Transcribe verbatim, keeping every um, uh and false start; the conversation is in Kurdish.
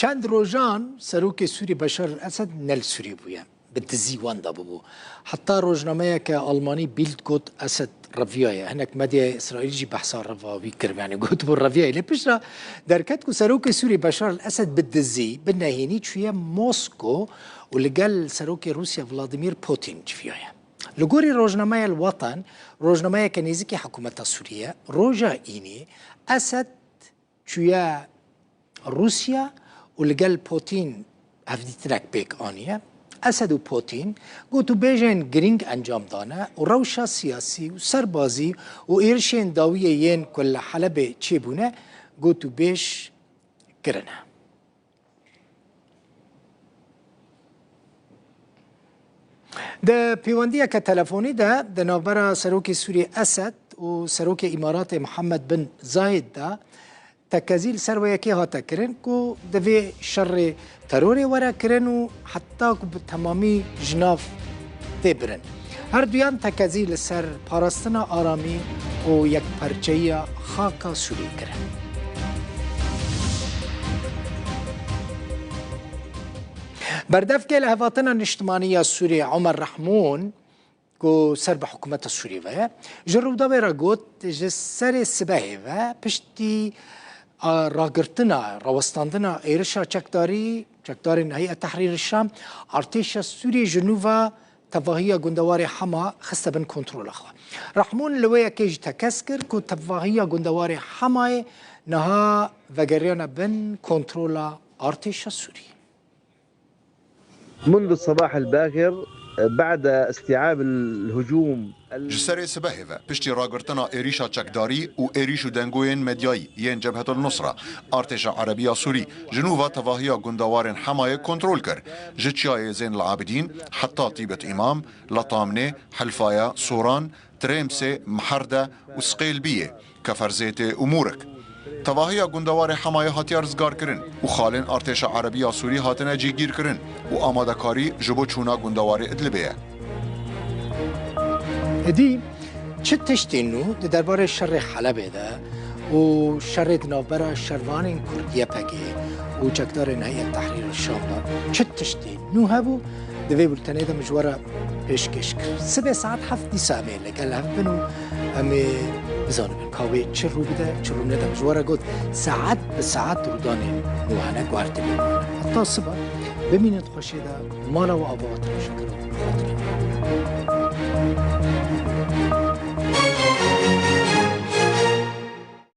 Çend rojan serokê Sûrî Beşar el-Esed ne li Sûrî bûye. Bi dizî wenda bûbû. Heta rojnameyeke Almanî Bild got Esed reviyaye. Hinek medyaya Îsraîlî jî behsa reva wî kir. Yanî gotibû reviyaye. Lê piştre derket ku serokê Sûrî Beşar el-Esed bi dizî, bi nehênî çûye Mosko û li gel serokê Rûsya Vladimir Putin civiyaye. Li gorî rojnameya El-Watan, rojnameyeke nêzîkî hikûmeta Sûrî ye, roja Înî Esed çûye Rûsya û li gel Putin hevdîtinek pêk aniye. Esed û Putin gotûbêjên girîng encam dane û rewşa siyasî û serbazî û êrişên dawiyê yên ku li Helebê çêbûne gotûbêj kirine. Di pêwendiyeke telefonî de di navbera Serokê Sûrî Esed û Serokê Îmaratê Mihemed bin Zayed de tekezî li ser wê yekê hate kirin ku divê şerê terorê were kirin û heta ku bi temamî ji nav tê birin. Her duyan tekezî li ser parastina aramî û yekperçeyiya xaka Sûrî kirin. Berdevkê li Hevatina Niştimanî ya Sûriyê Omer Rehmûn, ku ser bi hikûmeta Sûriyê ve ye, ji Rûdawê re got, ji serê sibehê ve piştî, a, ragirtina, rawestandina êrişa çekdarî, çekdarên Heyet Tehrîr Şam, artêşa Sûriyê ji nû ve tevahiya gundewarê Hema xiste bin kontrola xwe. Rehmûn li wê yekê jî tekez kir ku tevahiya gundewarê Hemayê niha vegeriyane bin kontrola artêşa Sûrî. منذ الصباح الباكر بعد استيعاب الهجوم ال- Ji serê sibehê ve, piştî ragirtina êrîşa çekdarî û êrîş û dengûyên medyayî yên Cebhetul Nusra, artêşa Erebiya Sûrî ji nû ve tevahiya gundewarên Hemayê kontrol kir. Ji çiyayê Zênil Abidîn heta Tîbet Îmam, Letamnê, Helfaya, Soran, Trêmsê, Miherde û Sqêlbiyê, Keferzêtê û Mûrik. Tevahiya gundewarê Hemayê hatiye rizgarkirin û xalên artêşa Erebiya Sûrî hatine cîgîrkirin û amadekarî ji bo çûna gundewarê Idlibê ye. Êdî çi tiştên nû di derbarê şerê Helebê de û şerê di navbera şervanên Kurd Y P G û çekdarên Heyet Tehrîr Şam de çi tiştên nû hebû, di vê bultenê de min ji we re pêşkêş kir. Sibê saet heft dîsa em ê li gel hev bin û em ê bizanibin ka wê çi rû bide, çi rû nede. Min ji we re got, saet bi saet rûdanên nû hene, guhertibê me hene. Heta sibe, bimînin di xweşiyê de, mala we ava we temaşekirin. Xatirê.